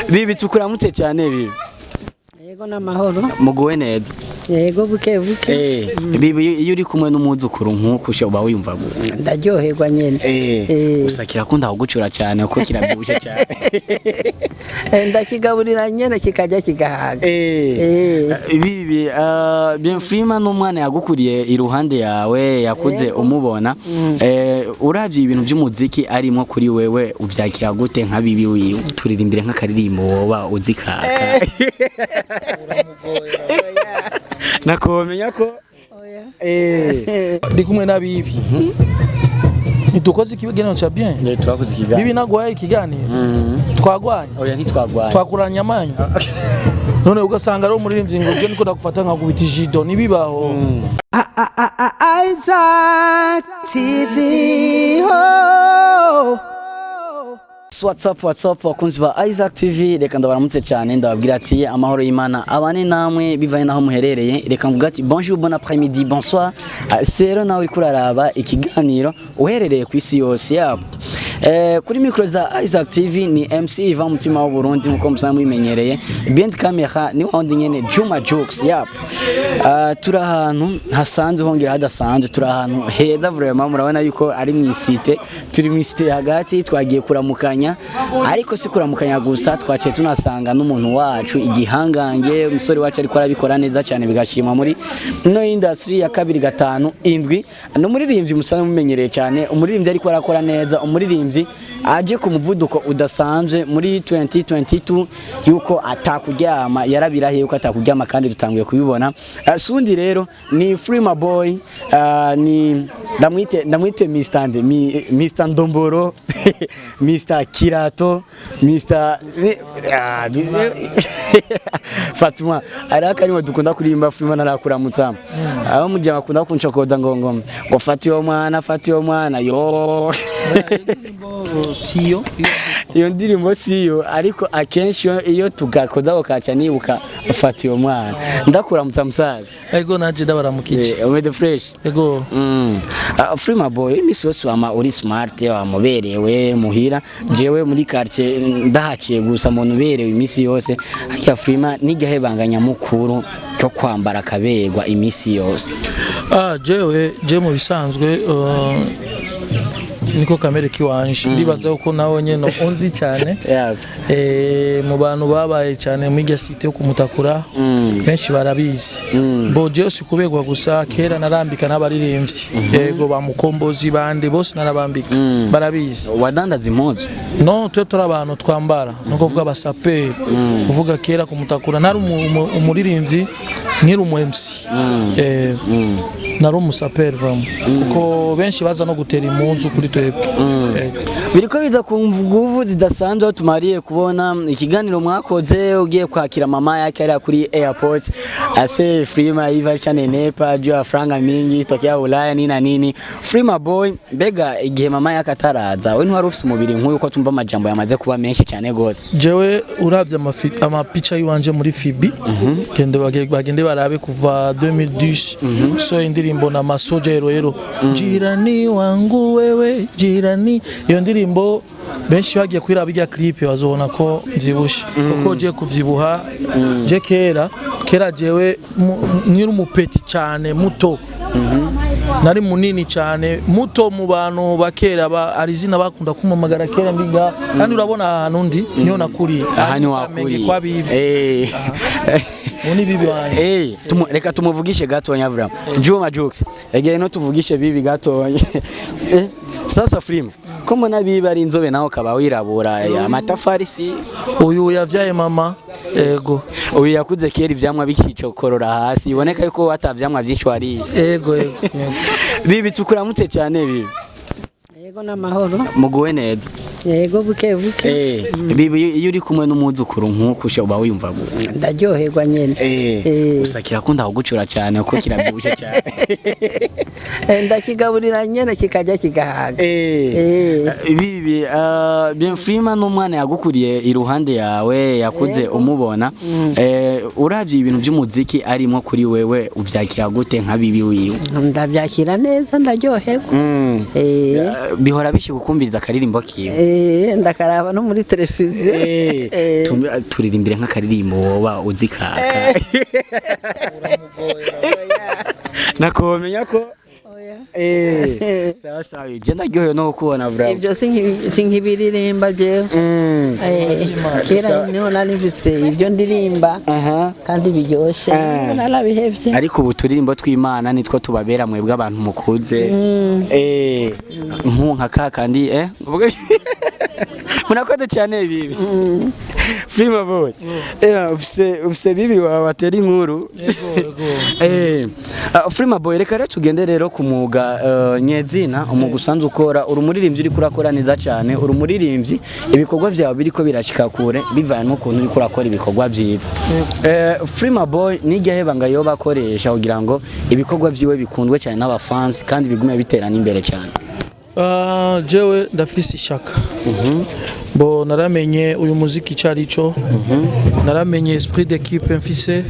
Bibi, tukuramutse cyane, Bibi. Yego, n'amahoro. Muguwe neza? Yego, buke buke. Bibi, iyo uri kumwe n'umwuzukuru nk'uku uba wiyumva gute? Ndaryoherwa nyene. Gusa kirakunda kugucura cyane kuko kirabyibushye cyane. Ndakigaburira nyene kikajya kigahaga. Bibi, Bienfrima n'umwana yagukuriye iruhande yawe, yakuze umubona. Uravye ibintu by'umuziki arimo kuri wewe, uvyakira gute nka bibi wiwe? Turirimbire nk'akaririmbo woba uzi kaka. Nakomenya ko Oya. Ndi kumwe na Bibi, ntidukoze ikiganiro ca bien. Turakoze ikiganiro. Bibi nagwaye ikiganiro twagwanye? Oya, ntitwagwanye. Twakuranye amanyu, none ugasanga ari umuririmbyi ngo byo niko ndagufata nkakubita ijido, ntibibaho. Isaac TV. Oh. What's up, what's up, bakunzi ba Isaac TV? Reka ndabaramutse cyane, ndababwira ati amahoro y'Imana abane namwe bivanye naho muherereye. Reka mvuga ati bonjour, bon après-midi, bonsoir. Sero nawe uriko uraraba ikiganiro uherereye ku isi yose yabo. Kuri micro za Isaac TV ni MC Ivan Mutima w'u Burundi, nkuko musanzwe mubimenyereye. Behind camera ni wandi nyene, Juma Jokes yabo. Turi ahantu hasanzwe hongera hadasanzwe, turi ahantu heza vraiment. Murabona yuko ari mu isite, turi mu isite hagati. Twagiye kuramukanya, ariko si kuramukanya gusa, twaciye tunasanga n'umuntu wacu, igihangange, umusore wacu ariko arabikora neza cyane bigashima muri no industry ya 257. Ni umuririmbyi musanzwe mumenyereye cyane, umuririmbyi ariko arakora neza, umuririmbyi aje ku muvuduko udasanzwe muri 2022, yuko atakuryama, yarabirahiye yuko atakuryama kandi dutanguye kubibona. Sundi rero ni Freema Boy, ni ndamwite Mr. Nde, Mr. Ndomboro, Mr. Kirato, Mr. Fatuma. Ari akarimo dukunda kuririmba. Freema, narakuramutsa. Aho mujya bakunda kuncokoda ngo fata uyo mwana, fata uyo mwana yo. Siyo. Iyo ndirimbo siyo, ariko akenshi iyo tugakoza ukaca nibuka fata uyo mwana. Ndakuramutsa, musaza. Ego, naje ndabaramukije. Umeze fresh? Ego. Freema Boy, imisi yose wama uri smart, wamuberewe muhira. Jewe muri quartier ndahaciye gusa muntu uberewe imisi yose. Harya Freema, nigahebanga nyamukuru cyo kwambara akaberwa imisi yose? Ah, jewe je mu bisanzwe niko kamere kiwanje. Ndibaza ko nawe nyene unzi cyane. Mu bantu babaye cyane muri irya cité yo kumutakura, benshi barabizi. Bo jewe si kubegwa gusa, kera narambika n'abaririmbyi, yego, ba Mukombozi bande bose narabambika, barabizi. Wadandaza impuzu? No, twe turi abantu twambara, nuko kuvuga abasaperi, kuvuga kera kumutakura nari umuririmbyi, nkiri umu MC, nari umusaperi vraiment, kuko benshi baza no gutera impunzu kuri twebwe. Biriko biza ku nguvu zidasanzwe, aho tumariye kubona ikiganiro mwakoze ugiye kwakira mama yake ari kuri airport, ase Freema iva chane nepa juu ya franga mingi tokea Ulaya, nini na nini. Freema Boy, mbega igihe mama yake ataraza, we ntwari ufise umubiri nk'uyu ko tumva amajambo yamaze kuba menshi cyane gose? Jewe uravye amapica yiwanje muri Fibi, gende bagende barabe kuva 2010, so indirimbo na Masoja Hero jirani wangu wewe jirani, iyo ndirimbo benshi bagiye kwiraba irya clip bazobona ko mvyibushe, kuko je kuvyibuha je kera kera jewe nkiri umupeti cyane muto nari munini cyane muto. Mu bantu bakera hari izina bakunda kumpamagara kera ndiga, kandi urabona ahantu ndi niyo nakuriye. Aha ni Kamenge. wakuriye. Kwa Bibi. Ubu ni Bibi wanje. Reka tumuvugishe gatonya vraiment. Juma Jux. Egeye no tuvugishe Bibi gatonya. Sasa Freema, ko mbona Bibi ari inzobe nawe ukaba wirabura, amatafari si? Uyu yavyaye mama, ego. Uyu yakuze kera ivyamwa bikicokorora hasi, iboneka yuko atavyamwa vyinshi wariye. Ego. Bibi, tukuramutse cyane, Bibi. Yego, n'amahoro. Muguwe neza? Yego, buke buke. Bibi, iyo uri kumwe n'umwuzukuru nk'uku uba wiyumva gute? Ndaryoherwa nyene. Gusa kirakunda kugucura cyane kuko kirabyibushye cyane. Ndakigaburira nyene kikajya kigahaga. Bibi, Bienfrima n'umwana yagukuriye iruhande yawe, yakuze umubona. Uravye ibintu by'umuziki arimo kuri wewe, uvyakira gute nka bibi wiwe? Ndabyakira neza, ndaryoherwa. Bihora bishika ukumviriza akaririmbo kiwe? Ndakaraba no muri televiziyo. Turirimbire nk'akaririmbo woba uzi kaka. Nakomenya ko Oya. Sawa sawa, je ndaryohewe no kukubona bravo. Ibyo sinkibiririmba jewe. Kera niho nari mfise ibyo ndirimba kandi biryoshe. Narabihevye. Ariko ubu turirimbo tw'Imana nitwo tubabera mwebwe abantu mukuze. Nku nka kakandi munakoze cyane bibi. Frima boy. Ufise bibi wawe batera inkuru. Ego, ego. Frima boy, reka rero tugende rero ku mwuga nyezina, umwuga usanzwe ukora. Uri umuririmbyi uriko urakora neza cyane, uri umuririmbyi ibikorwa vyawe biriko birashika kure bivanye n'ukuntu uriko urakora ibikorwa vyiza. Frima boy nijya banga yoba akoresha kugira ngo ibikorwa vyiwe bikundwe cyane n'abafansi kandi bigume bitera n'imbere cyane? Ah, jewe ndafise ishaka. Bo naramenye uyu muziki icyo cyo, naramenye esprit d'équipe mfise.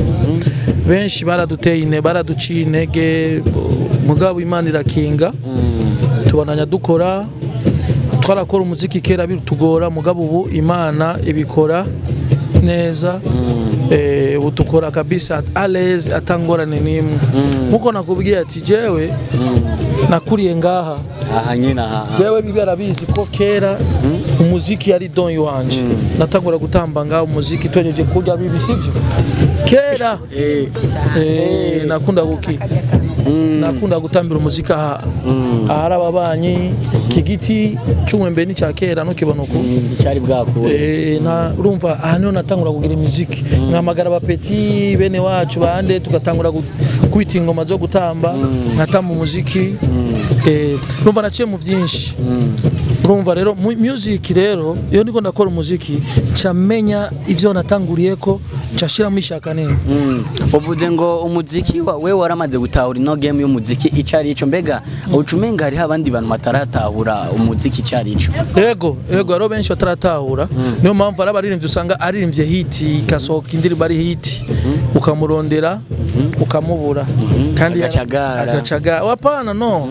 Benshi baraduteye ine, baraduciye intege bo, mugabo Imana irakinga, tubandanya dukora. Twarakora umuziki kera bitugora, mugabo ubu Imana ibikora neza. Ubu dukora kabisa à l'aise, atangorane n'imwe. Nkuko nakubwiye ati jewe nakuriye ngaha. Aha nyine, aha. Jewe bibi arabizi ko kera umuziki yari don iwanje. Natangura gutamba ngaho umuziki twejeje kurya bibi, sivyo kera. Nakunda gutambira umuziki aha ahari ababanyi. Iki giti cy'umwembe ni cya kera, ntukibona uko Cyari bwakure. Na urumva aha niho natangura kugira imiziki, nkahamagara abapeti bene wacu bande, tugatangura kwita ingoma zo gutamba, nkatamba umuziki. Urumva naciye mu byinshi. Urumva rero music rero, iyo ndiko ndakora umuziki nca menya ivyo natanguriyeko, nca nshiramo ishaka nini. Uvuze ngo umuziki we waramaze gutahura ino game y'umuziki ico ari ico. Mbega uca umenga hariho abandi bantu bataratahura umuziki ico ari ico? Ego, hariho benshi bataratahura. Niyo mpamvu hari abaririmbyi usanga aririmbye hit, ikasohoka indirimbo ari hit, ukamurondera ukamubura kandi Agacagara. Agacagara wapana no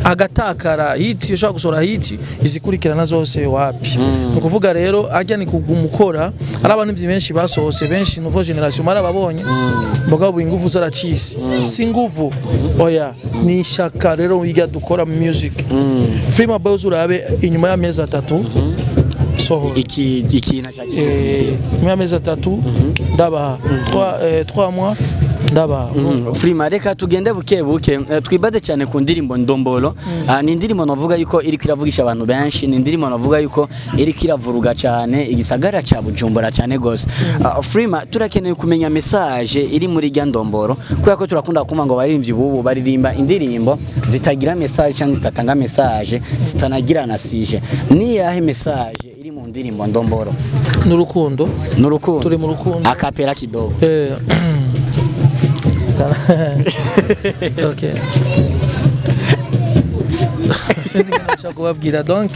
agatakara. Hit ushobora gusohora hit, izikurikirana zose wapi. Ni ukuvuga rero ajya ni kugumukora. Ari abantu benshi basohotse, benshi nouveau génération marababonye, mugabo ingufu zaracise. Si ingufu, oya, ni ishaka rero wiga dukora mu music. Frima Boys, urabe inyuma y'amezi 3 sohora Iki ikintu ashaka. Nyuma y'amezi 3 ndabaha 3 mois ndabaha. Frima, reka tugende buke buke. Twibade cyane ku ndirimbo Ndombolo. Ni indirimbo navuga yuko iriko iravugisha abantu benshi, ni indirimbo navuga yuko iriko iravuruga cyane igisagara ca Bujumbura cyane gose. Frima, turakeneye kumenya message iri muri rya Ndombolo, kubera ko turakunda kumva ngo baririmbyi bubu baririmba indirimbo zitagira message cyangwa zitatanga message, zitanagira na sije. Ni yahe message iri mu ndirimbo Ndombolo? N'urukundo. N'urukundo. Turi mu rukundo. A cappella kidogo. Ok, sinzi ingene nshaka kubabwira. Donc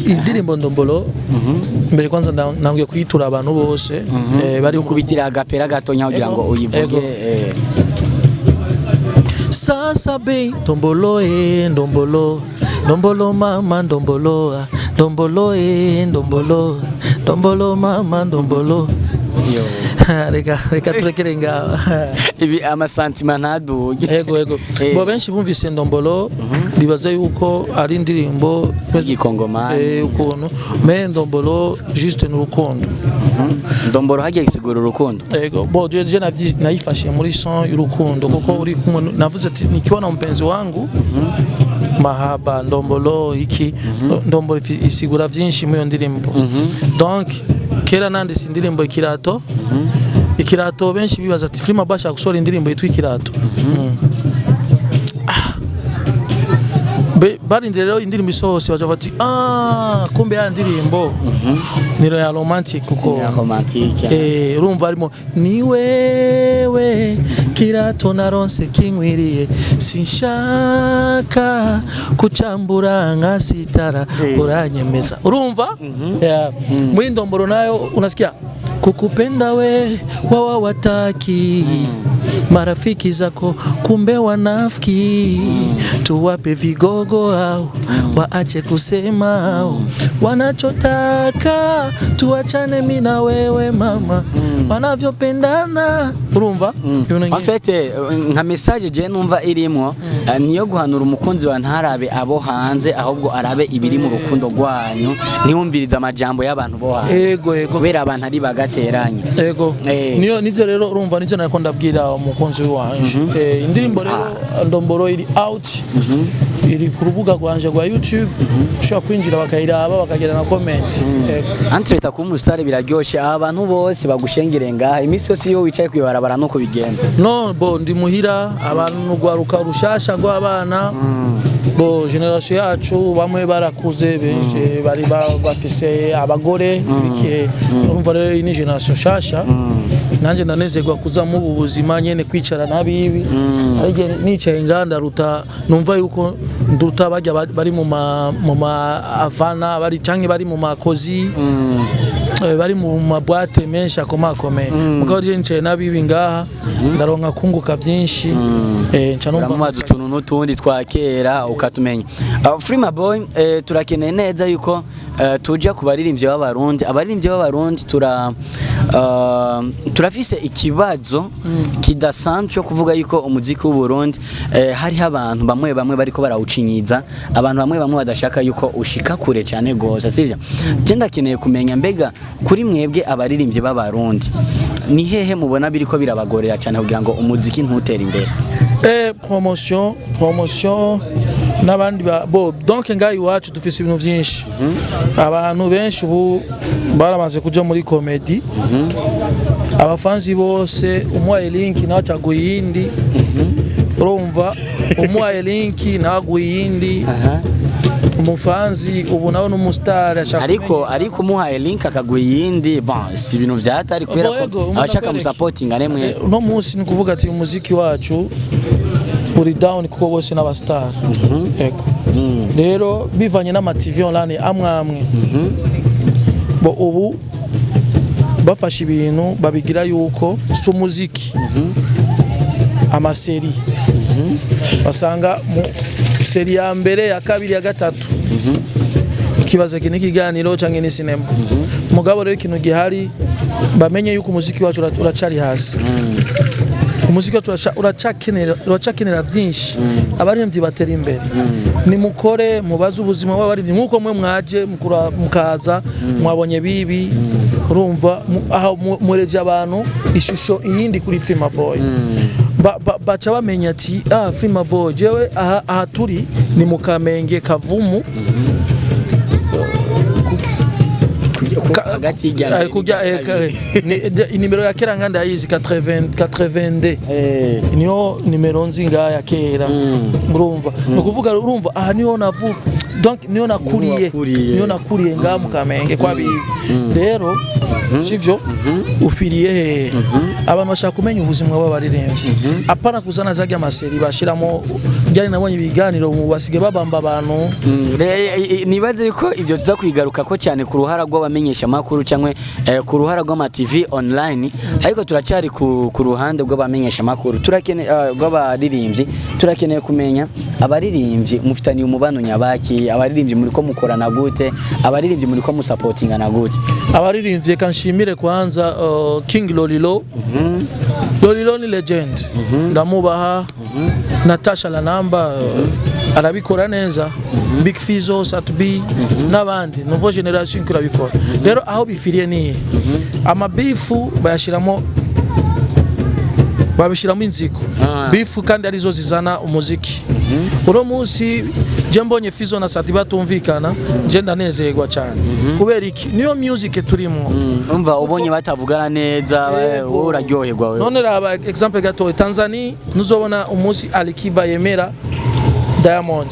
indirimbo Ndombolo, mbere kwanza ntangiye kuyitura abantu bose bari mu Dukubitira a cappella gatonya kugira ngo Ego. uyivuge. Ego. Sasa bei ndombolo e ndombolo, ndombolo mama ndombolo, ah, ndombolo e ndombolo, ndombolo mama ndombolo. Yo. Reka turekere ngaho. Ibi amasantima ntaduge. Ego. Eh. Bo benshi bumvise Ndombolo bibaza yuko ari indirimbo y'igikongomani. Ukuntu mais Ndombolo juste ni urukundo. Ndomboro hagiye gisigura urukundo. Ego, bo je nayifashe muri son y'urukundo, kuko uri kumwe navuze ati nikiwa na mpenzi wangu mahaba ndombolo iki. Ndombolo isigura byinshi muri iyo ndirimbo. Donc kera nanditse indirimbo Ikirato. Ikirato, benshi bibaza ati Frima Basha gusohora indirimbo yitwa Ikirato. Barindiriye rero indirimbo isohose, baca bati: "Ah, kumbe ya ndirimbo ni ya romantic," kuko Ya romantique. Urumva harimo ni wewe kirato naronse kinkwiriye, sinshaka kucambura nka sitara, uranyemeza. Urumva? Yeah. Muri Ndomboro nayo unasikia kukupenda we wawa wataki. Marafiki zako kumbe wanafiki, tuwape vigogo au waache kusema au wanachotaka, tuachane mi na wewe mama, wanavyopendana. Urumva? Ibintu En nk'ivyo. fait, nka message je numva irimwo, niyo guhanura umukunzi wa ntarabe abo hanze, ahubwo arabe ibiri mu rukundo rwanyu, ntiwumvirize amajambo y'abantu bo hanze, Ego. kubera abantu ari bagateranya. Ego. Niyo nivyo rero, urumva, nivyo nariko ndabwira umukunzi wanje. Indirimbo rero Ndomboro iri out, iri ku rubuga rwanje rwa YouTube, ushobora kwinjira bakayiraba, bakagira na comment. Ego. Entreta kuba umusitari biraryoshe, abantu bose bagushengere ngaha iminsi yose iyo wicaye kwibarabara nuko bigenda? No bo ndi muhira, abantu rwaruka rushasha rw'abana bo génération yacu, bamwe barakuze, benshi bari bafise abagore bike. Urumva rero iyi ni génération shasha. Nanjye ndanezerwa kuza mu ubu buzima nyene, kwicara nabibi. Ariko nicaye nganda ruta numva yuko nduta bajya bari mu ma avana bari canke bari mu makozi, bari mu ma boîtes menshi akomakomeye. Mugabo rero nicaye nabibi ngaha ndaronka kunguka vyinshi, nca numva Uramubaza utuntu n'utundi twa kera ukatumenya. Freema Boy, turakeneye neza yuko tuja ku baririmbyi b'Abarundi. Abaririmbyi b'Abarundi turafise ikibazo kidasanzwe cyo kuvuga yuko umuziki w'u Burundi, hariho abantu bamwe bamwe bariko barawucinyiza, abantu bamwe bamwe badashaka yuko ushika kure cyane gose, sivyo? Je ndakeneye kumenya, mbega kuri mwebwe abaririmbyi b'Abarundi, ni hehe mubona biriko birabagorera cyane kugira ngo umuziki ntutere imbere? Promotion n'abandi bo donc ngaha iwacu dufise ibintu vyinshi. Abantu benshi ubu baramaze kuja muri comédie. Abafanzi bose umuhaye link nawe acaguha iyindi. Urumva, umuhaye link nawe aguha iyindi. Umufanzi ubu nawe n'umusitari ashaka Ariko umuhaye link akaguha iyindi, bon, si ibintu vyatari kubera Bo, ego, ko umuntu abashaka akwereka. musapotinga ne mwese. Uno munsi ni kuvuga ati umuziki wacu uri down kuko bose n'abastar. Ego, rero bivanye n'ama TV online amwe amwe bo ubu bafashe ibintu babigira yuko si umuziki, ama séries basanga mu série ya mbere, ya kabiri, ya gatatu, ikibazo iki n'ikiganiro cyangwa ni sinema. Mugabo rero ikintu gihari, bamenye yuko umuziki wacu uracari hasi. Umuziki wacu uracakenera byinshi. Abaririmbyi batera imbere, nimukore mubaze ubuzima bw'abaririmbyi nk'uko mwe mwaje mukaza mwabonye bibi. Urumva, aho mureje abantu ishusho iyindi kuri Freema Boy, baca bamenya ati ah, Freema Boy, jewe aha turi ni mu Kamenge Kavumu. Hagati y'ijya Kujya nimero ya kera nga ndayizi, 80 82. Niyo nimero nzi ngaha ya kera. Urumva, ni ukuvuga, urumva, aha niho navuka, donc niyo nakuriye. Wakuriye. Niyo nakuriye ngaha mu Kamenge kwa bibi. Rero sivyo ufiriye hehe? Abantu bashaka kumenya ubuzima bw'abaririmbyi, apana kuzana zajya ama séries bashiramo. Byari nabonye ibiganiro mu basige babamba abantu. Nibaze yuko ibyo tuza kwigaruka ko cyane ku ruhara rw'abamenyesha makuru cyangwa ku ruhara rw'ama TV online, ariko turacyari ku ruhande rw'abamenyesha makuru. Turakene rw'abaririmbyi, turakeneye kumenya abaririmbyi mufitaniye umubano nyabaki, abaririmbyi muri ko mukorana gute, abaririmbyi muri ko musapotingana gute? Abaririmbyi, reka nshimire kwanza King Lolilo. Lolilo ni legend, ndamubaha. Natasha Lanamba, arabikora neza. Big Fizzo, Sat-B n'abandi, nouveau génération irabikora. Rero aho bifiriye ni amabifu bayashiramo, babishiramo inzigo. Bifu kandi arizo zizana umuziki. Uno munsi je mbonye Fizzo na Sat-B batumvikana, je ndanezerwa cyane. Kubera iki? Niyo music turimo. Umva, ubonye batavugana neza, wowe uraryoherwa wewe. None raba exemple gato, Tanzania ntuzobona umunsi Alikiba yemera Diamond,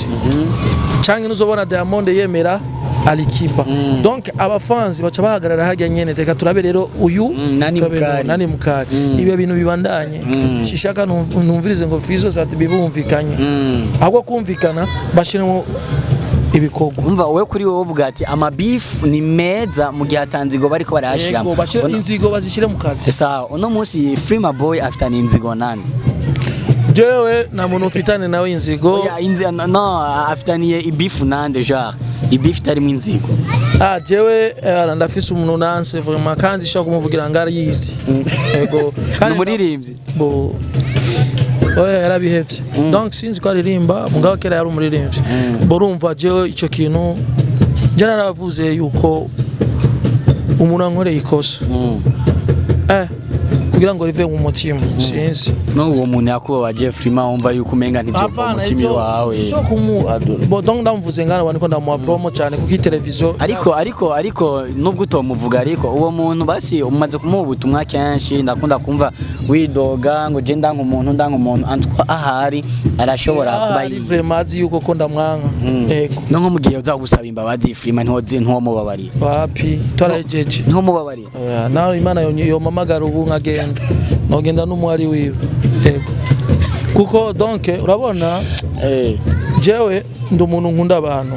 canke ntuzobona Diamond yemera Alikiba. Donc abafanzi baca bahagarara hajya nyene, reka turabe rero uyu nani turabe mukali. Nani mukali. Ibyo bintu bibandanye. Sishaka numvirize ngo Fizzo Sat bibumvikanye, ahubwo kumvikana bashiremo Ibikorwa. Umva, wowe kuri wowe uvuga ati ama beef ni meza mu gihe atanzigo bariko barayashiramo. Yego, bashire inzigo, bazishire mu kazi. Sawa, uno munsi Freema Boy afitanye inzigo nande? Jewe nta muntu ufitane nawe inzigo. Oya, no, afitaniye i beef nande, genre i beef itarimo inzigo? Ah, jewe ndafise umuntu nanse vraiment, kandi shobora kumuvugira ngo ariyizi. Yego. Ni umuririmbyi? Bo, oya, yarabihevye. Donc sinzi ko aririmba, mugabo kera yari umuririmbyi. Bo, urumva jewe ico kintu je naravuze yuko umuntu ankoreye ikosa, kugira ngo rive mu mutima, sinzi. No uwo muntu yakubabaje, Freema, wumva yuko umenga ntivyova mu mutima wawe? Cyo kumu bo, donc ndamuvuze ngana wani ko ndamuha promo cyane kuko televiziyo. Ariko nubwo utomuvuga, ariko uwo muntu basi umaze kumuha ubutumwa kenshi. Ndakunda kumva widoga ngo je ndanka umuntu, ndanka umuntu antwa ahari arashobora kuba ari yizi. Vraiment azi yuko ko ndamwanka, yego. No nko mu gihe uza gusaba imbabazi, Freema, ntiwozi ntiwomubabarira? Wapi, twarahejeje. Ntiwomubabarira? Oya, nawe Imana yomamagara ubu nkagenda, nogenda n'umuhari wiwe, yego, kuko donc urabona jewe ndi umuntu nkunda abantu,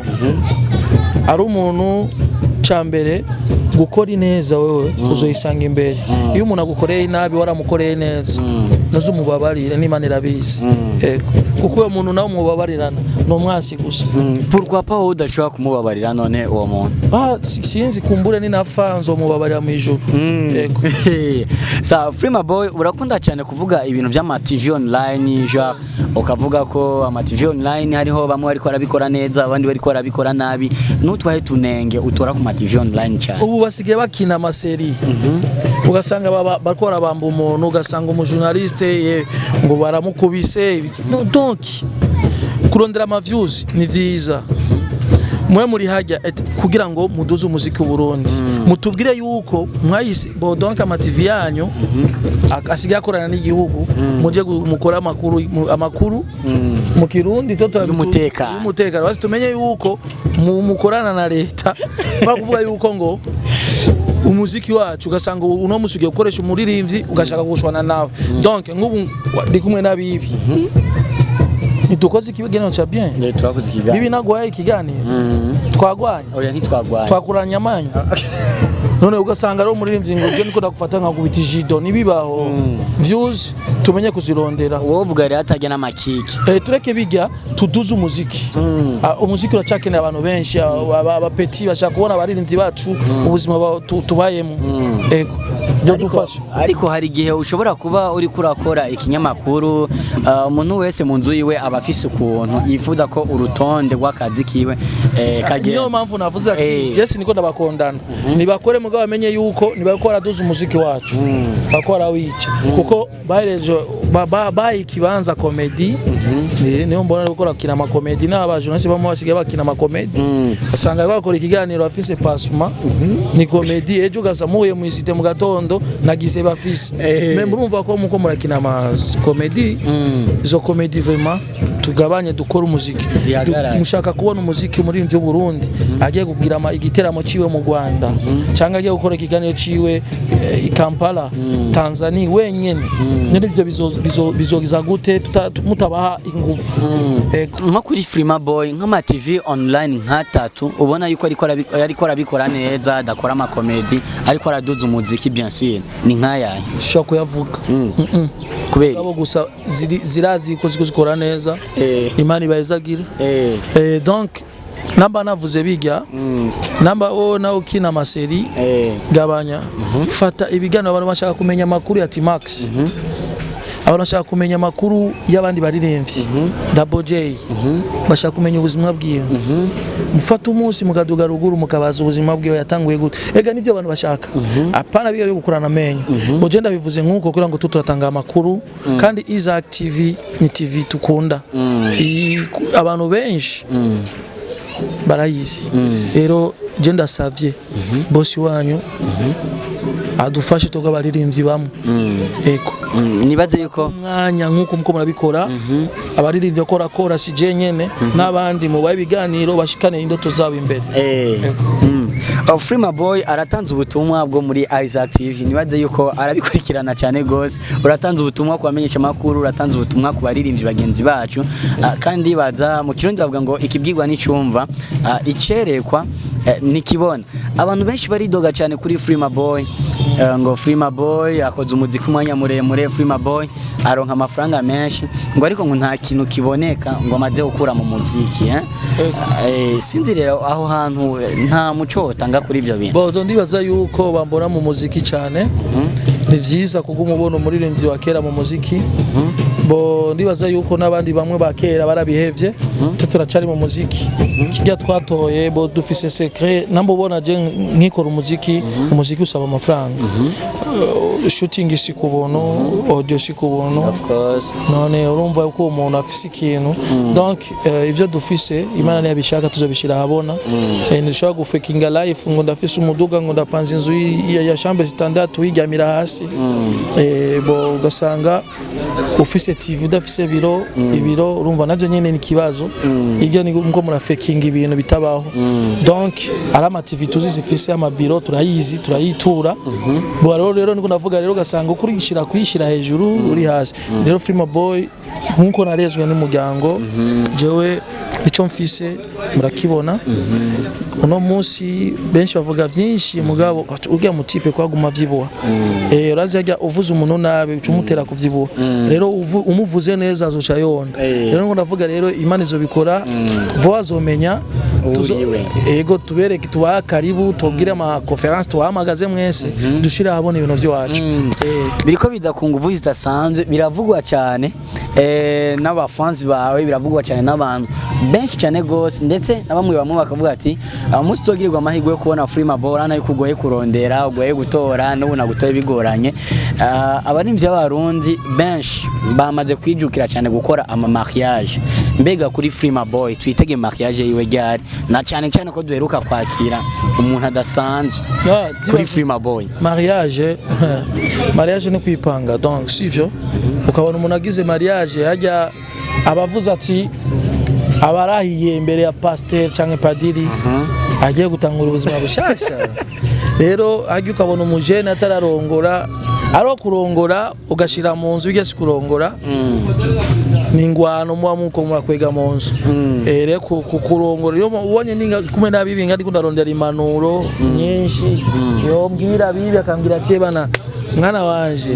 ari umuntu cya mbere gukora ineza wewe uzoyisanga imbere. Iyo umuntu agukoreye nabi waramukoreye neza, nuze umubabarire, n'Imana irabizi, yego, kuko uwo muntu nawe umubabarirana ni umwansi gusa. Pourquoi pas wowe udashobora kumubabarira none uwo muntu? Ah, sinzi, kumbure ninapfa nzomubabarira mu ijuru, yego. Sa Freema Boy, urakunda cyane kuvuga ibintu by'ama TV online, genre ukavuga ko ama TV online hariho bamwe bariko barabikora neza, abandi bariko barabikora nabi. Nutwaye tunenge utora ku ma TV online cyane? Ubu basigaye bakina ama séries, ugasanga bariko barabamba umuntu, ugasanga umu journaliste ngo baramukubise. No, donc kurondera ama views ni vyiza, mwe muri hajya kugira ngo muduze umuziki w'u Burundi, mutubwire yuko mwayise bo, donc ama TV yanyu asigaye akorana n'igihugu, muje mukore amakuru amakuru mu Kirundi to Y'umutekano. Y'umutekano, basi tumenye yuko mukorana na leta. Bakuvuga yuko ngo umuziki wacu, ugasanga uno musi ugiye gukoresha umuririmbyi, ugashaka gushwana nawe. Donc nk'ubu ndi kumwe n'abibi, ntidukoze ikiganiro ca bien. Turakoze ikiganiro. Bibi naguhaye ikiganiro, twagwanye? Oya, ntitwagwanye. Twakuranye amanyu. None ugasanga rero umuririmbyi ngo byo niko ndagufata nkakubita ijido, nibibaho. Views tumenye kuzirondera. Wowe uvuga rero atajya n'amakiki. Tureke bijya, tuduze umuziki. Ah, umuziki uracakeneye abantu benshi, aba petits bashaka kubona abaririmbyi bacu ubuzima tubayemo, ego, byo dufasha. Ariko hari igihe ushobora kuba uri kurakora ikinyamakuru, umuntu wese mu nzu yiwe aba afise ukuntu yifuza ko urutonde rw'akazi kiwe kagenda. Niyo mpamvu navuze ati Jesse niko ndabakondana, nibakore, mugabo bamenye yuko nibako baraduza umuziki wacu bako barawica, kuko bahereje bahaye ikibanza comédie. Niyo mbona ariko bakina ama comédies n'aba journaliste bamwe basigaye bakina ama comédies, usanga bakora ikiganiro afise pasuma ni comédie, ejo ugaza muhuye mu isite mu gatondo nagize bafise. Mais murumva ko muko murakina ama comédies, izo comédies vraiment tugabanye, dukore umuziki. Zihagarare. Mushaka kubona umuziki umuririmbyi w'u Burundi agiye kugira igiteramo ciwe mu Rwanda cyangwa agiye gukora ikiganiro ciwe i Kampala, Tanzania wenyene, none ivyo bizogiza gute mutabaha ingufu? Ego. Nko kuri Freema Boy, nk'ama TV online nk'atatu ubona yuko ariko arabikora neza, adakora ama comédies, ariko araduza umuziki bien sûr, ni nk'ayahe? Ushobora kuyavuga. Kubera? Abo gusa zirazi ko ziko zikora neza. Imana ibahezagira. Donc namba navuze bijya, namba wowe nawe ukina ama séries, gabanya, fata ibiganiro. Abantu bashaka kumenya amakuru ya T-Max, abantu bashaka kumenya amakuru y'abandi baririmbyi, Double J, bashaka kumenya ubuzima bwiwe. Mufate umunsi mukaduga ruguru, mukabaza ubuzima bwiwe, yatanguye gute. Ega nivyo abantu bashaka, apana biga byo gukurana amenyo. Bo je ndabivuze nkuko kugira ngo turatanga amakuru, kandi Isaac TV ni TV tukunda. Abantu benshi barayizi. Rero je ndasavye bosi wanyu adufashe toga abaririmbyi bamwe, ego. Nibaze yuko Umwanya nk'uko muko murabikora, abaririmbyi bakora kora si je nyene n'abandi mubaye ibiganiro, bashikane indoto zabo imbere. Ego. Freema Boy aratanze ubutumwa bwo muri Isaac TV, nibaze yuko arabikurikirana cyane gose. Uratanze ubutumwa ku bamenyesha makuru, uratanze ubutumwa ku baririmbyi bagenzi bacu. Kandi baza mu Kirundi bavuga ngo ikibwirwa n'icumva, icerekwa nikibona. Abantu benshi baridoga cyane kuri Freema Boy, ngo Freema Boy akoze umuziki umwanya muremure, Freema Boy aronka amafaranga menshi, ngo ariko ngo nta kintu kiboneka ngo amaze gukura mu muziki. Sinzi rero aho hantu, nta muco wotanga kuri ibyo bintu. Bo ndibaza yuko bambona mu muziki cyane, ni vyiza kuguma ubona umuririmbyi wa kera mu muziki. Bo ndibaza yuko n'abandi bamwe ba kera barabihevye, twe turacari mu muziki kirya twatoye. Bo dufise secret, namba ubona je nkikora umuziki, umuziki usaba amafaranga. Shooting si ku buntu, audio si ku buntu. Of course. None urumva yuko uwo muntu afise ikintu, donc ivyo dufise, Imana ntiyabishaka tuzobishira ahabona. Ntidushobora gufekinga life ngo ndafise umuduga, ngo ndapanze inzu ya chambre zitandatu wiryamira hasi. Bo ugasanga ufise TV udafise biro ibiro, urumva navyo nyene ni ikibazo. Iryo ni ngo murafekinga ibintu bitabaho. Donc ari ama TV tuzi zifise amabiro, turayizi, turayitura. Bo rero niko ndavuga rero, ugasanga ukurishira kuyishira hejuru uri hasi. Rero Freema Boy, nkuko narezwe n'umuryango, jewe icyo mfise murakibona. Uno munsi benshi bavuga byinshi, mugabo urya mutipe kwaguma vyibuha, urazi hajya uvuze umuntu nabi uca umutera kuvyibuha. Rero umuvuze neza azoca yonda. Rero ngo ndavuga rero, Imana izobikora vuba, azomenya. Uriwe. Ego, tubereke, tubaha karibu, tubwire ama conférence, tubahamagaze mwese, dushire ahabona ibintu vy'iwacu. Biriko biza ku nguvu zidasanzwe, biravugwa cyane n'abafansi bawe, biravugwa cyane n'abantu benshi cyane gose, ndetse na bamwe bamwe bakavuga ati umunsi uzogirirwa amahirwe yo kubona Freema Boy, urabona yuko ugoye kurondera, ugoye gutora, n'ubu nagutoye bigoranye. Abarimvyi b'Abarundi benshi bamaze kwijukira cyane gukora ama mariage. Mbega kuri Freema Boy twitege mariage yiwe ryari, na cyane cyane ko duheruka kwakira umuntu adasanzwe kuri Freema Boy? Mariage ni kwipanga, donc sivyo? Ukabona umuntu agize mariage, hajya abavuze ati abarahiye imbere ya pasteur canke padiri, agiye gutangura ubuzima bushasha. Rero hajya ukabona umujene atararongora, ari kurongora ugashira mu nzu, bijya si kurongora, ni ingwano muba muko murakwega mu nzu. Rero kurongora, iyo ubonye ninga kumwe n'abibi ndiko ndarondera impanuro nyinshi, yombwira bibi akambwira ati: "Bana mwana wanje,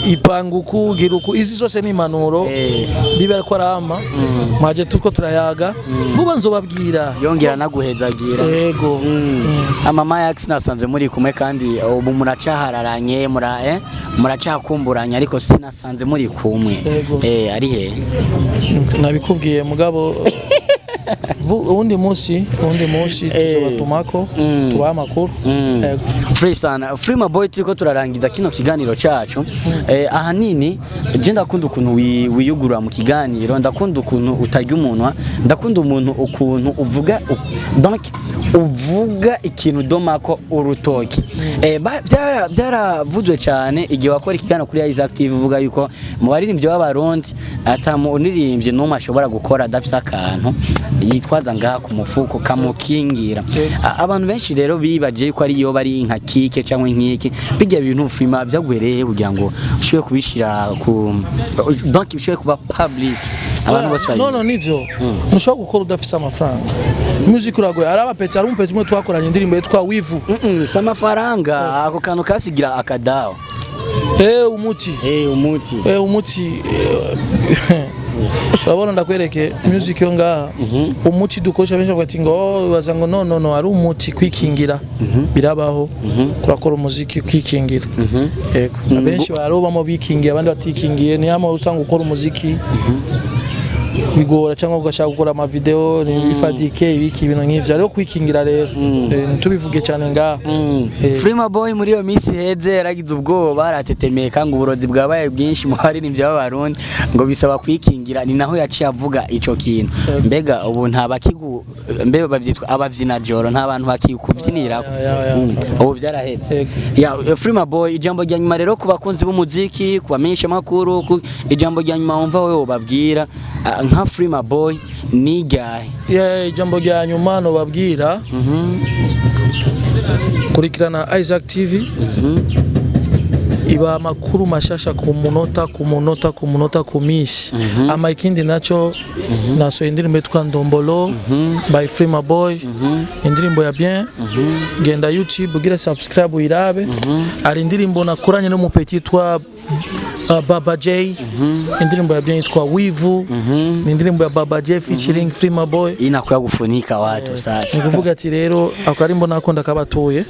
ipanga uku, gira uku." Izi zose ni impanuro. Bibi ariko arama mwaje turiko turayaga, vuba nzobabwira. Yongera naguhezagira. Yego. Amama Yax nasanzwe muri kumwe, kandi ubu muracahararanye, muracakumburanye, ariko sinasanze muri kumwe. Yego. Ari he? Nabikubwiye, mugabo uwundi munsi tuzobatumako, tubaha amakuru. Yego. Fresh sana, Freema Boy. Turiko turarangiza kino kiganiro cacu. Ahanini je ndakunda ukuntu wiyugurura mu kiganiro, ndakunda ukuntu utarya umunwa, ndakunda umuntu ukuntu uvuga, donc uvuga ikintu domako urutoki. Byaravuzwe cyane igihe wakora ikiganiro kuri Isaac TV, uvuga yuko mu baririmbyi b'Abarundi ata muririmbyi n'umwe ashobora gukora adafise akantu yitwaza ngaha ku mufuko kamukingira. Abantu benshi rero bibaje yuko ariyo bari nka kike cyangwa inkike bijya bintu. Freema, byagwereye kugira ngo ushobore kubishira ku, donc bishobore kuba public, abantu bose No, no, nivyo, ntushobora gukora udafise amafaranga. Music uragoye. Ari abapeti, ari umupeti umwe twakoranye indirimbo yitwa Wivu. Si amafaranga, ako kantu kasigira akadawa. Umuti. Umuti. Umuti, urabona, ndakwereke music yo ngaha, umuti dukoresha, benshi bavuga ati ngo "Oh," baza ngo no, no, no, ari umuti kwikingira. Birabaho, kurakora umuziki kwikingira. Yego, abenshi barobamo bikingiye, abandi batikingiye. Ni hamwe usanga ukora umuziki bigora, cyangwa ugashaka gukora ama video ntibifadike, ibiki, ibintu nk'ivyo. Ariko kwikingira rero, ntitubivuge cyane ngaha. Freema Boy muri iyo minsi heze yaragize ubwoba, aratetemeka ngo uburozi bwabaye bwinshi mu baririmbyi b'Abarundi, ngo bisaba kwikingira. Ni naho yaciye avuga ico kintu. Mbega ubu nta bakigu, mbe bavyitwa abavyinajoro, nta bantu bakikubyinira? Ya. Ubu byaraheze. Yego. Ya, Freema Boy, ijambo rya nyuma rero ku bakunzi b'umuziki, ku bamenyesha makuru, ijambo rya nyuma wumva wewe ubabwira, nka Freema Boy, ni ryahe? Yeah, ijambo rya nyuma nobabwira, Kurikirana Isaac TV, iba amakuru mashasha ku munota ku munota ku munota ku minsi. Ama ikindi naco, nasohoye indirimbo yitwa Ndombolo by Freema Boy, indirimbo ya bien. Genda YouTube ugire subscribe uyirabe. Hari indirimbo nakoranye n'umupeti yitwa Baba J, indirimbo ya bien yitwa Wivu, ni indirimbo ya Baba J featuring Freema Boy. Inakuya gufunika watu sasa. Ni kuvuga ati rero ako karimbo nako ndakabatuye,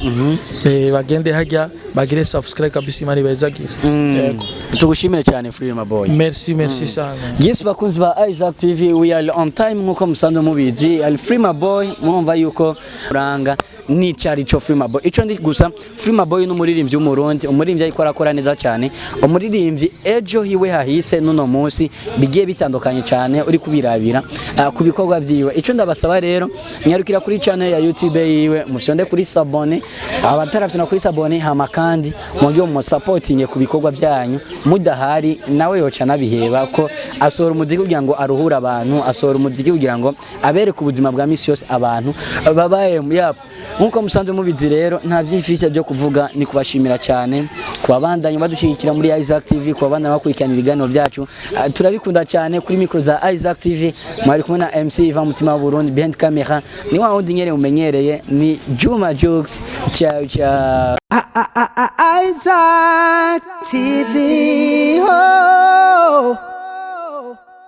bagende hajya bagire subscribe kabisa, Imana ibezagire. Yego. Tugushimire cyane, Freema Boy. Merci, merci sana. Yes, bakunzi ba Isaac TV, we are on time nkuko musanzwe mubizi. Al Freema Boy, murumva yuko uranga nicari ico Freema Boy. Ico ndi gusa, Freema Boy ni umuririmbyi w'Umurundi, umuririmbyi ariko arakora neza cyane, umuririmbyi ejo hiwe hahise nuno munsi bigiye bitandukanye cyane uri kubirabira ku bikorwa vyiwe. Ico ndabasaba rero, nyarukira kuri channel ya YouTube yiwe, mufyonde kuri s'abonner abatarafyona kuri s'abonner, hama kandi mujye mu supporting ku bikorwa byanyu. Mudahari nawe yoca nabiheba, ko asohora umuziki kugira ngo aruhure abantu, asohora umuziki kugira ngo abereke ubuzima bwa misi yose abantu babaye yap. Nkuko musanzwe mubizi rero, nta byinshi byo kuvuga, ni kubashimira cyane kubabandanya badushyigikira muri Isaac TV, kubabandanya bakurikirana ibiganiro byacu. Turabikunda cyane. Kuri micro za Isaac TV mwari kumwe na MC Ivan Mutima wa Burundi, behind camera ni wa wundi nyere umenyereye, ni Juma Jux. Ciao ciao. Isaac TV.